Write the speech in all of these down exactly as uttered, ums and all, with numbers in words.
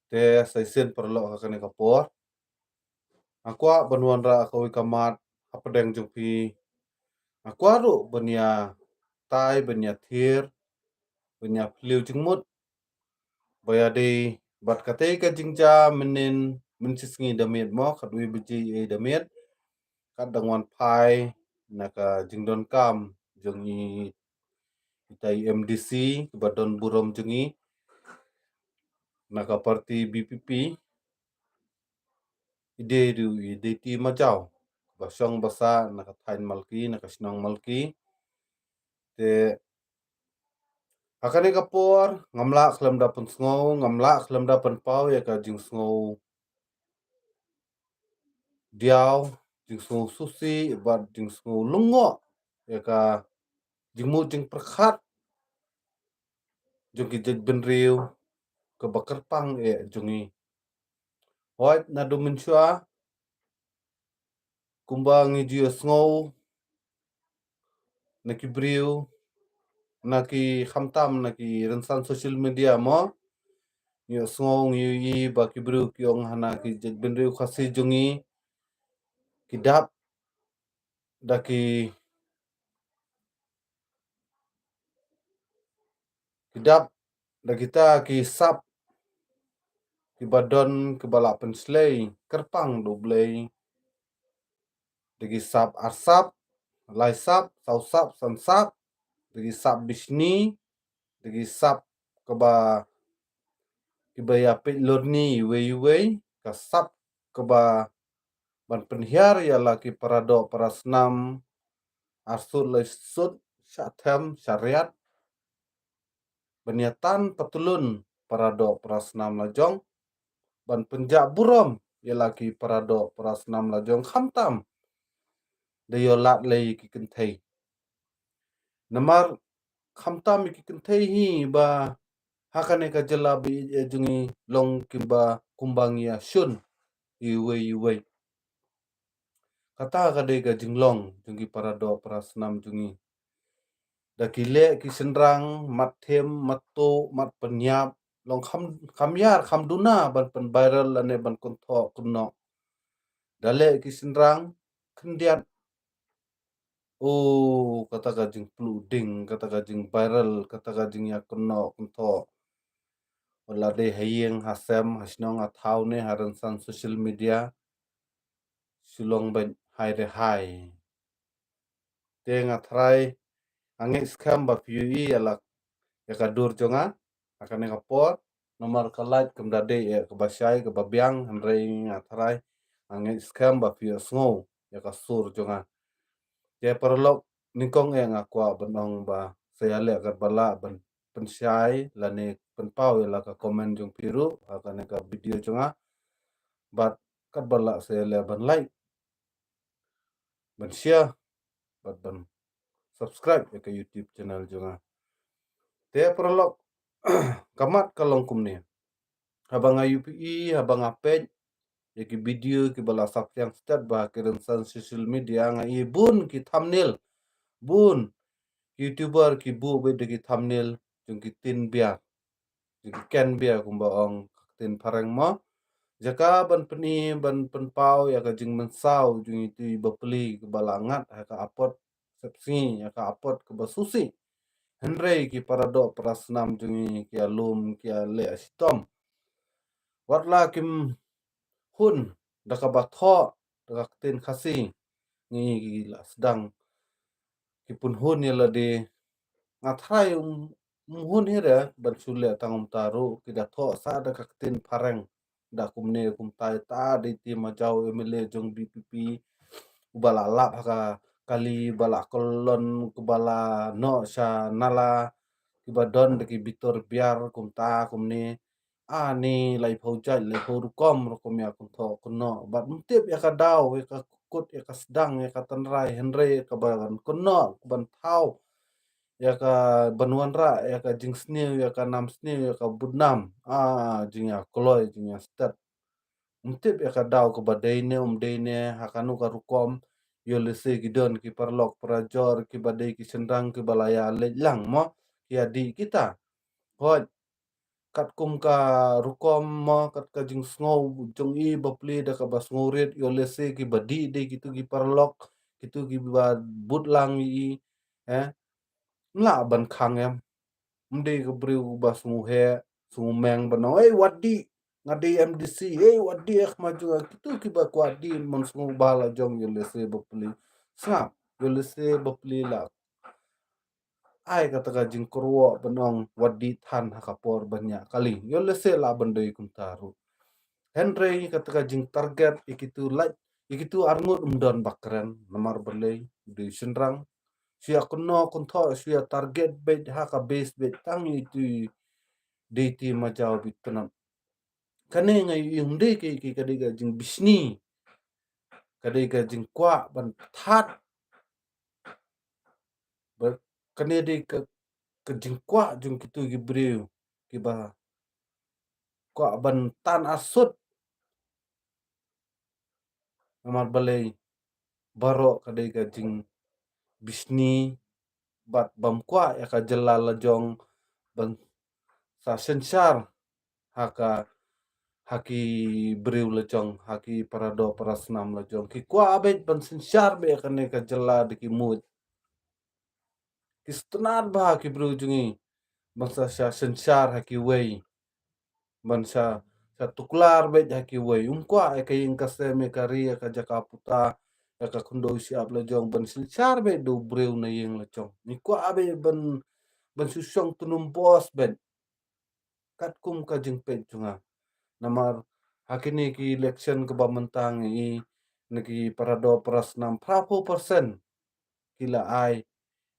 Te sa shisien paralok ha kane ka por, nga kwah ban wanrah kawei ka mat hapdeng jong phi. Nga kwah ruh ban ïa tai, ban ïa thied, ban ïa phylliew jingmut ba ïadei bad katei ka jingjia mynnin, mynshisngi da miet mo, khatwei baje ïa da miet, kat dang wan phai na ka jingdonkam jong i, ita i M D C kiba don burom jong i na ka party B P P, i dei ruh i dei ti majaw ba shong ba sah na ka thaiñ Malki, na ka shnong Malki. Te ha kane ka por ngam lah khlem da pynsngew, ngam lah khlem da pynpaw ïa ka jingsngew diaw, jingsngew sngewsih bad jingsngew lyngngoh ïa ka jingmut jingpyrkhat jong ki jaitbynriew kaba kyrpang eh jong ngi. Hooid, naduh mynshuwa kumba ngi ju ïohsngew na ki briew, na ki, khamtam na ki rynsan social media mo, ngi ïohsngew, ngi ïohi ba ki briew ki ong hana ki jaitbynriew Khasi jong ngi ki dap da ki, ki dap da kita ki sap kiba don kiba lah pynshlei kyrpang da U Blei. Da ki sap arsap, laisap, sawsap, sansap, da ki sap bishni, da ki sap kaba, kiba ïa peit lorni iwei iwei, ka sap kaba ban pynhiar ïa la ki paradoh parasnam, arsut laisut, shah them shah riat, ban ïa tan patlun paradoh parasnam lajong, ban pynjah burom ïa la ki paradoh parasnam lajong, khamtam da ïoh lad lei ki kynthei. Namar khamtam ïa ki kynthei hi ba ha kane ka jylla ba ïeit jong ngi long kiba kumba ngi ïa shun iwei iwei. Kata ka dei ka jinglong jong ki paradoh parasnam jong ngi. Da ki leh ki shynrang, mat them, mat tuh, mat pynïap, long kham, kham ïar, kham duna ban pyn viral lane ban kynthoh kynnoh. Da leh ki shynrang khyndiat, oh, kata ka jingpluh ding, kata ka jing viral, kata ka jingïa kynnoh kynthoh. Wat la dei ha ïing ha sem, ha shnong ha thaw ne ha rynsan social media, shu long beit hai re hai. Te nga tharai, nga ngeit skhem ba phi ïohi ïa la, ïa ka dur jong nga ha kane ka por. Namar ka light kam da dei eh kaba shai kaba biang, hynrei nga tharai, nga ngeit skhem ba phi ïohsngew ïa ka sur jong nga. Te paralok, nyngkong eh nga kwah ban ong ba sa ïaleh katba lah ban pynshai lane pynpaw ïa la ka comment jong phi ruh ha kane ka video jong nga. Bad katba lah sa ïaleh ban like, ban share bad ban subscribe ïa ka YouTube channel jong nga. Te paralok, ka mat ka long kumne. Haba nga ïohi, haba nga peit ïa ki video kiba la saphriang stet ba ha ki rynsan social media, nga ïohi bun ki thumbnail, bun YouTuber ki buh beit da ki thumbnail jong ki tin biar, jong ki can beer kumba ong ka ktien phareng mo. Jaka ban pyni, ban pynpaw ïa ka jingmynsaw jong itu i bapli kaba la ngat ha ka apot sepsngi, ïa ka apot kaba sngewsih. Hynrei ki paradoh parasnam jong ngi ki ïa lum, ki ïa leh shitom. Wat la kim hun da kaba thoh da ka ktien Khasi, ngi ki la sdang ki pynhun ïa lade. Nga tharai um, um hun hi re ban shu leh tang kumta ruh, ki da thoh sa da ka ktien phareng. Da kumne kumta, ita dei ti majaw M L A jong B P P uba la lap ha ka kali, uba la kyllon, uba la noh sha nala, kiba don da ki bitor biar kumta kumne. Ani laiphew jait, laiphew rukom, rukom ïa kynthoh kynnoh. Bad ym tip ïa ka daw, ïa ka kut, ïa ka sdang, ïa ka tynrai, hynrei ïa ka ban kynnoh, ka ban thaw ïa ka ban wanrah ïa ka jingsniew, ïa ka nam sniew, ïa ka budnam. Ah, jingïakloi, jingïastet. Ym tip ïa ka daw kaba dei ne ym dei ne, ha kano ka rukom. Ïoh lehse ki don ki paralok parajor kiba dei ki shynrang kiba la ïa leit lang mo, ki ïa dih kita. Hooid, katkum ka rukom mo, kat ka jingsngew jong i bapli da kaba sngewrit, ïoh lehse kiba dih dei kitu ki paralok, kitu kiba bud lang ïa i, eh, ym lah ban khang em. Ym dei ka briew ba sngewheh, sngewmeng ban ong, "Ei, wat dih, nga dei MDC, ei, wat dih, eh, khmat jong nga." Kitu kiba kwah dih, man sngewbha la jong, ïoh lehse bapli. Sngap, ïoh lehse bapli la ai kata ka jingkyrwoh ban ong wat dih than ha ka por ban ñiah kali. Ïoh lehse lah ban dei kumta ruh. Hynrei kata ka jingtarget ïa kitu lait, ïa kitu arngut ym don ba kren, namar balei, dei shynrang. Shu ïa kynnoh kynthoh, shu ïa target beit ha ka base beit tang ïa itu dei ti majaw beit tnat. Kane nga ïohi ym dei kaei kaei, ka dei ka jingbishni. Ka dei ka jingkwah ban pynthad. Ba, kane dei ka, ka jingkwah jong kitu ki briew kiba kwah ban tan asut. Namar balei, baroh ka dei ka jingbishni bad bym kwah ïa ka jylla la jong ban sa synshar ha ka, ha ki briew la jong, ha ki paradoh parasnam la jong. Ki kwah beit ban synshar beit ïa kane ka jylla da ki mut. Ki sngewtynnat bha ki briew jong ngi ban sa, sa synshar ha kiwei, ban sa, sa tuklar beit ha kiwei. Um kwah ïa ka ïing ka sem, ïa ka ri, ïa ka jaka puta, ïa ka khyndew shyiap la jong ban synshar beit da u briew na ïing la jong. Ngi kwah beit ban, ban shu shong tnum bos beit. Katkum ka jingpeit jong nga. Namar ha kine ki election kaba mynta ngi i na ki paradoh parasnam, phra phew percent ki la ai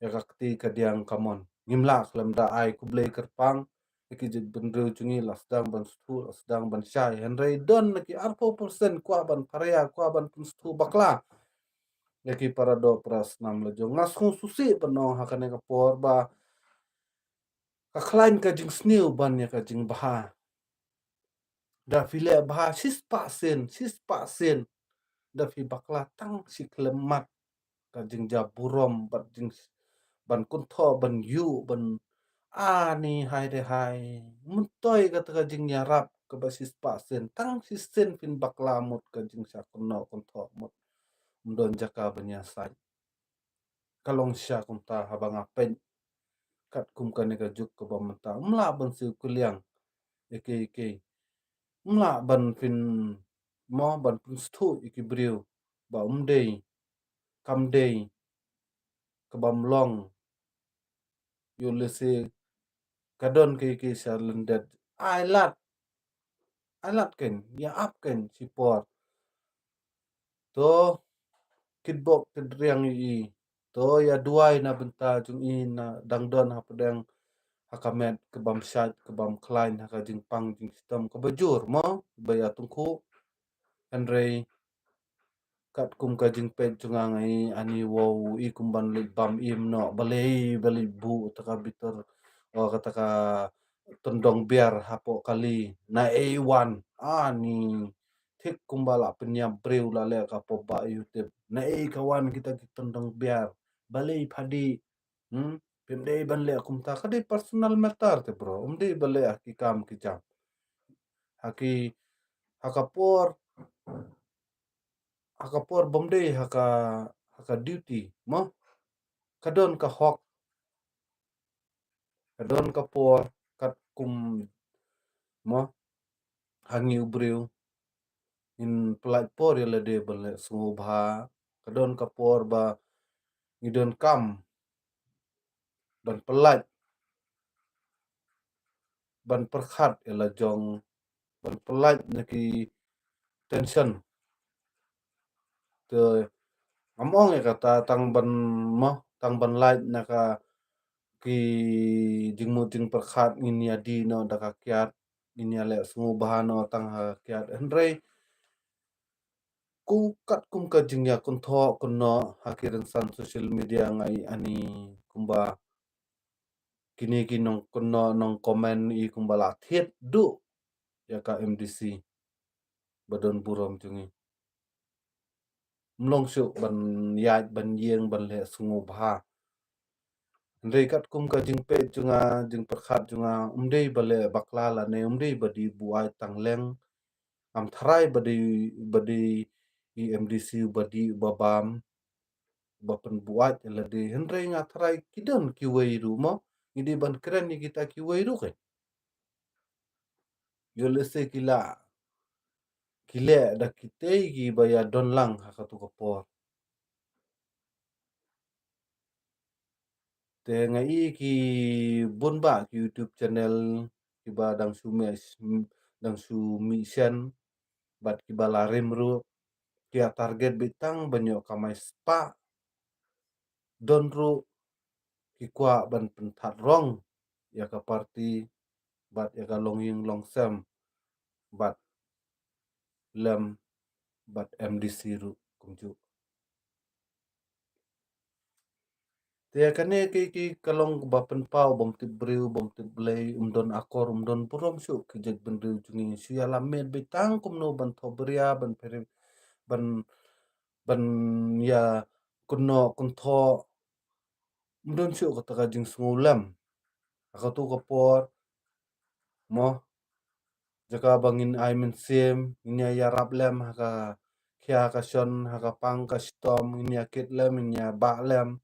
ïa ka kti kadiang kamon. Ngim lah khlem da ai khublei kyrpang ïa ki jaitbynriew jong ngi, la sdang ban sngewthuh, la sdang ban shai. Hynrei don na ki arphew percent kwah ban pharia, kwah ban pynsngewthuh bakla ïa ki paradoh parasnam la jong. Nga sngewsih ban ong ha kane ka por ba ka khlaiñ ka jingsniew ban ïa ka jingbha. Da phi leh bha shispah sien, shispah sien, da phi bakla tang shi khyllipmat, ka jingjaburom bad jing, ban kynthoh, ban ïuh, ban, ani hai de hai. Myntoi kata ka jingïarap kaba shispah sien, tang shisien phin bakla mut, ka jingshah kynnoh kynthoh mut. Ym don jaka ban ïasaid. Ka long shisha kumta haba nga peit katkum kane ka juk kaba mynta. Ym lah ban siew kylliang ïa kiei kiei. Ym lah ban pyn, mo, ban pynsngewthuh ïa ki briew ba um dei, kam dei, kaba ym long. Ïoh lehse ka don kiei kiei sha lyndet. Ai lad, ai lad keiñ, ïa ap keiñ shipor. To kitbok kitriang ïa i. To ïa duwai na bynta jong i, na dang don hapdeng ha ka met kabym shait, kabym khlaiñ, ha ka jingpang jingshitom kaba jur, mo, ba ïa tyngkhuh. Hynrei katkum ka jingpeit jong nga, nga i ani, wow, i kumban leit bam im noh, balei, balei buh ta ka bitar, o, kata ka tyndong biar hapoh kali, naei wan, ani, thik kumba la pynïap briew, la leh ka pop ba ïa u tip, naei ka wan kita ki tyndong biar, balei pha dih. Hmm? Phim dei ban leh kumta, ka dei personal matter te bro, ym dei ban leh ha ki kam ki jam. Ha ki, ha ka por, ha ka por bym dei ha ka, ha ka duty, mo? Ka don ka hok, ka don ka por, katkum, mo, ha ngi u briew, ngin pyllait por ïa lade ban leh sngewbha. Ka don ka por ba ngi donkam ban pyllait, ban pyrkhat ïa la jong, ban pyllait na ki tension. Te ngam ong ïa kata tang ban, mo, tang ban lait na ka ki jingmut jingpyrkhat, ngin ïa die noh da ka kiad, ngin ïa leh sngewbha noh tang ha ka kiad. Hynrei ku katkum ka jingïakynthoh kynnoh ha ki rynsan social media, nga i ani kumba kine ki nongkynnoh nongcomment i kumba la thied duh ïa ka MDC ba don burom jong ngi. Ym long shuh ban ïaid ban ïeng ban leh sngewbha. Hynrei katkum ka jingpeit jong nga, jingpyrkhat jong nga, um dei ba leh bakla lane um dei ba dei buaid tang leng. Am tharai ba dei, ba dei i M D C ba dei ba bam ba pynbuaid ïa lade. Hynrei nga tharai ki don kiwei ruh mo. Ngi dei ban kren ïa kita kiwei ruh ke. Ïoh lehse ki la, ki leh da kitei kiba ïa don lang ha katu ka por. Te nga i ki bun ba ki YouTube channel kiba dang shu mih, dang shu mih shen bad kiba la rim ruh, ki ïa target beit tang ban ïoh kamai spah. Don ruh ki kwah ban pynthat rong ïa ka party bad ïa ka longïing longsem bad lem bad M D C ruh kumjuh. Te ïa kane ki, ki ka long ba pynpaw bym tip briew bym tip Blei, um don akor um don burom shuh ki jaitbynriew jong ngi. Shu ïa la miet beit tang kumno ban thohbria ban peri, ban, ban ïa kynnoh kynthoh. Um don shuh kata ka jingsngewlem. Ha katu ka por mo, jaka ba ngin ai mynsiem, ngin ïa ïarap lem ha ka khia ka shon, ha ka pang ka shitom, ngin ïa kit lem, ngin ïa bah lem.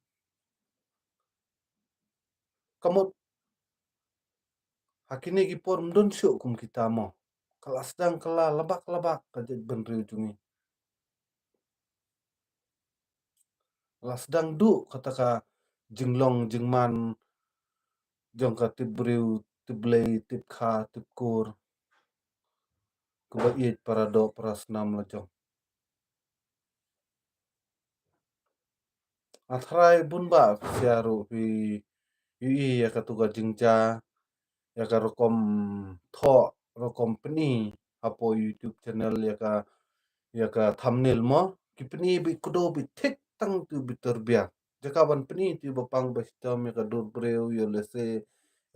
Ka mut ha kine ki por um don shuh kum kita mo. Ka la sdang ka la labak labak ka jaitbynriew jong ngi. La sdang duh kata ka jinglong jingman jong ka tip briew tip Blei tip kha tip kur, kaba ïeit para doh para snam la jong. Nga tharai bun ba phi sia ruh phi ïohi ïa katu ka jingjia, ïa ka rukom thoh, rukom pyni hapoh YouTube channel, ïa ka, ïa ka thumbnail mo, ki pyni beit kdew beit thik tang tu beit tyrbiang. Jaka ban pyni tu ba pang ba shitom ïa ka dur briew, ïoh lehse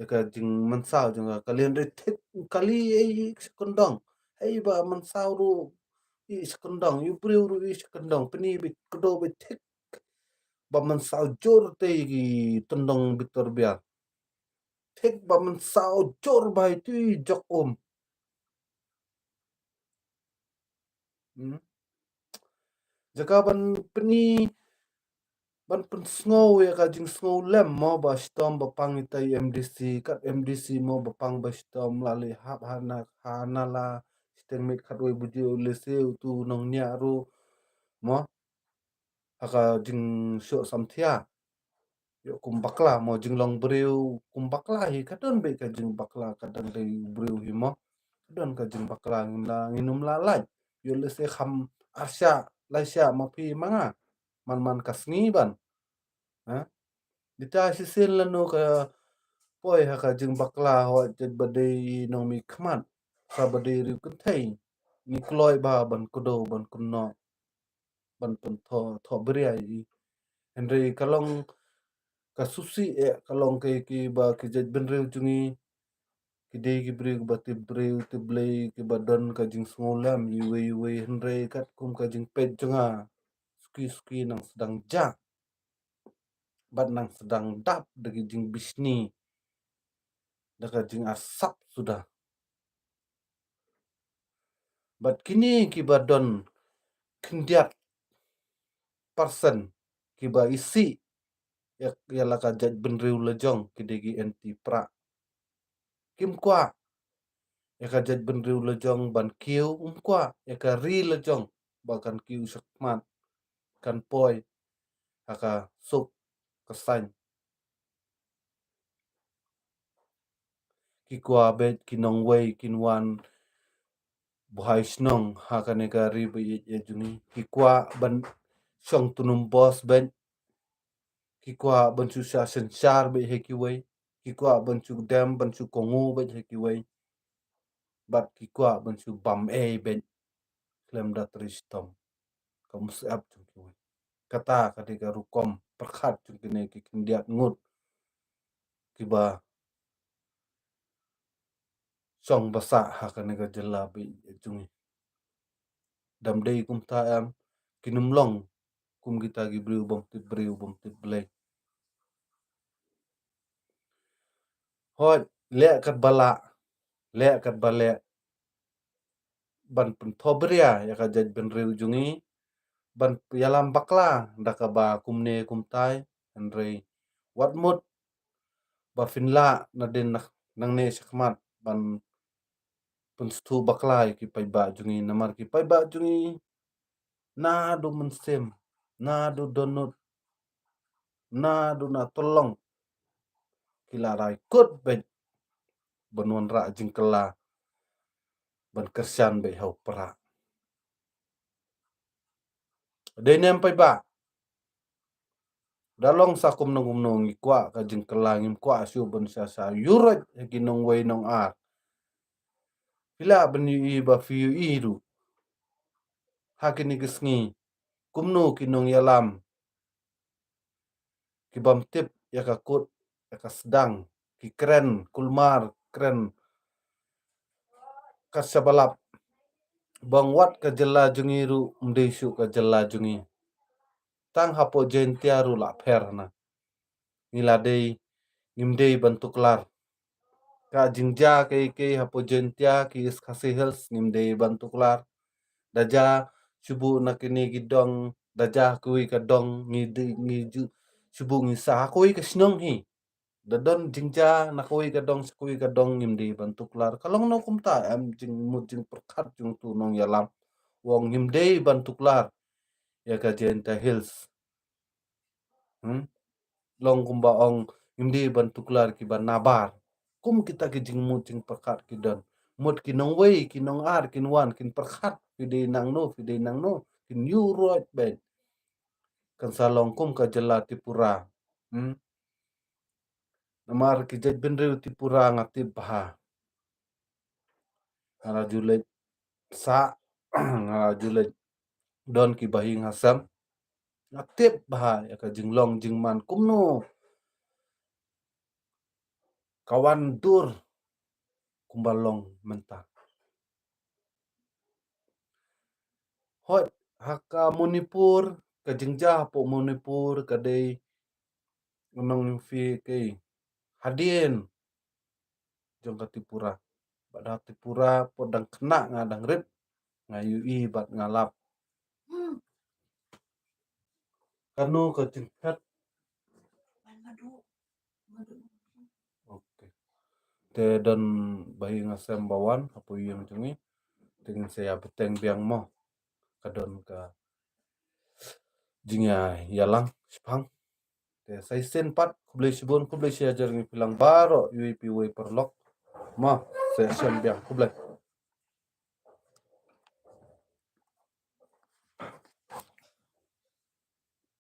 ïa ka jingmynsaw jong ka kali, hynrei thik kali ei ei sha kyndong. Hei ba mynsaw ruh ei sha kyndong, ïa u briew ruh ei sha kyndong, pyni beit kdew beit thik. Ba mynsaw jur te ki tyndong beit tyrbiang. Thik ba mynsaw jur ba ïa tu jok um. Hmm. Jaka ban pyni, ban pynsngew ïa ka jingsngewlem mo ba shitom ba pang ita i M D C, kat M D C mo ba pang ba shitom, la leit hap ha na, ha nala shiteng miet khatwei baje, ïoh lehse utu u nongñiah ruh mo ha ka jingshoh samthiah. Ïoh kum bakla mo, jinglong briew kum bakla hi, ka don beit ka jingbakla, ka dang dei briew hi mo. Ka don ka jingbakla, ngin la, ngin ym lah lait. Ïoh lehse kham arshah laishah ma phi ma nga. Man man ka sngi ban. Ha? Dei ta shisien lano ka poi ha ka jingbakla, hooid jait ba dei nongmihkhmat, sa ba dei riewkynthei, ngi kloi ba ban kdew ban kynnoh, ban pynthoh, thohbria ïa i. Hynrei ka long ka sngewsih eh, ka long ka, kiba ki jaitbynriew jong ngi ki dei ki briew kiba tip briew tip Blei, kiba don ka jingsngewlem iwei iwei, hynrei katkum ka jingpeit jong nga, suki suki nang sdang jah bad nang sdang dap da ki jingbishni, da ka jingarsap suda. Bad kine kiba don khyndiat persen kiba isih ïa, ïa la ka jaitbynriew la jong, ki dei ki anti prah. Kim kwah ïa ka jaitbynriew la jong ban kiew, um kwah ïa ka ri la jong ba kan kiew shakhmat, kan poi ha ka suk ka saiñ. Ki kwah beit ki nongwei kin wan buhai shnong ha kane ka ri ba ïeit ïeit jong ngi. Ki kwah ban shong tnum bos beit. Ki kwah ban shu shah synshar beit ha kiwei. Ki kwah ban shu dem, ban shu kohnguh beit ha kiwei. Bad ki kwah ban shu bam ei beit khlem da trei shitom. Ka museb jong kiwei. Kata ka dei ka rukom pyrkhat jong kine ki khyndiat ngut kiba shong basa ha kane ka jylla ba ïeit jong ngi. Dam dei kumta em, kin ym long kum kita ki briew bym tip briew bym tip Blei. Hooid, leh katba lah, leh katba leh ban pynthohbria ïa ka jaitbynriew jong ngi, ban ïalam bakla da kaba kumne kumtai, hynrei wat mut ba phin lah nadien na, nangne shakhmat ban pynstad bakla ïa ki paidbah jong ngi, namar ki paidbah jong ngi naduh mynsiem, naduh dohnud, naduh na tyllong ki la rai kut beit ban wanrah jingkylla, ban kyrshan beit ha u Prah. Dei ne em paidbah? Da long sa kumno kumno ngi kwah ka jingkylla, ngim kwah shuh ban sha sha ïuroit ha ki nongwei nongar. Phi lah ban ïohi ba phi ïohi ruh ha kine ki sngi kumno ki nongïalam ki bym tip ïa ka kut ïa ka sdang, ki kren kulmar, kren kat shaba lap. Bang wat ka jylla jong ngi ruh ym dei shuh ka jylla jong ngi. Tang hapoh Jaintia ruh la pher na. Ngi la dei, ngim dei ban tuklar. Ka jingjia kaei kaei hapoh Jaintia, ki East Khasi Hills, ngim dei ban tuklar. Da jia shuh buh na kine ki dong, da jia kawei ka dong, ngi dei, ngi ju, shuh buh ngi sah ha kawei ka shnong hi. Da don jingjia na kawei ka dong sha kawei ka dong, ngim dei ban tuklar. Ka long noh kumta, em jingmut jingpyrkhat jong utu u nongïalam u ong ngim dei ban tuklar ïa ka Jaintia Hills. Hmm? Long kumba ong ngim dei ban tuklar kiba nabar. Kum kita ki jingmut jingpyrkhat ki don. Mut ki nongwei, ki nongar kin wan, kin pyrkhat, phi dei nangno, phi dei nangno, kin ïuroit beit. Kan sa long kum ka jylla Tripura. Hmm? Namar ki jaitbynriew Tripura nga tip bha. Nga la ju leit sah, nga la ju leit don ki bahaïing hasem. Nga tip bha ïa ka jinglong jingman kumno ka wan dur kumba long mynta. Hooid, ha ka Manipur, ka jingjia hapoh Manipur ka dei, ngan ong ïa phi, ka hadien jong ka Tripura. Bad ha Tripura pat dang khynnah nga, dang rit nga ïohi bad nga lap. Kano ka jingphet? Okay. Te don bahaïing hasem ba wan hapoh ïing jong ngi. Te ngin sa ïa bteng biang mo. Ka don ka jingïalang shaphang. Te sa shisien pat, khublei shibun, khublei shihajar ngi phi lang baroh, iwei pa iwei paralok. Mo, sa ïashem biang, khublei.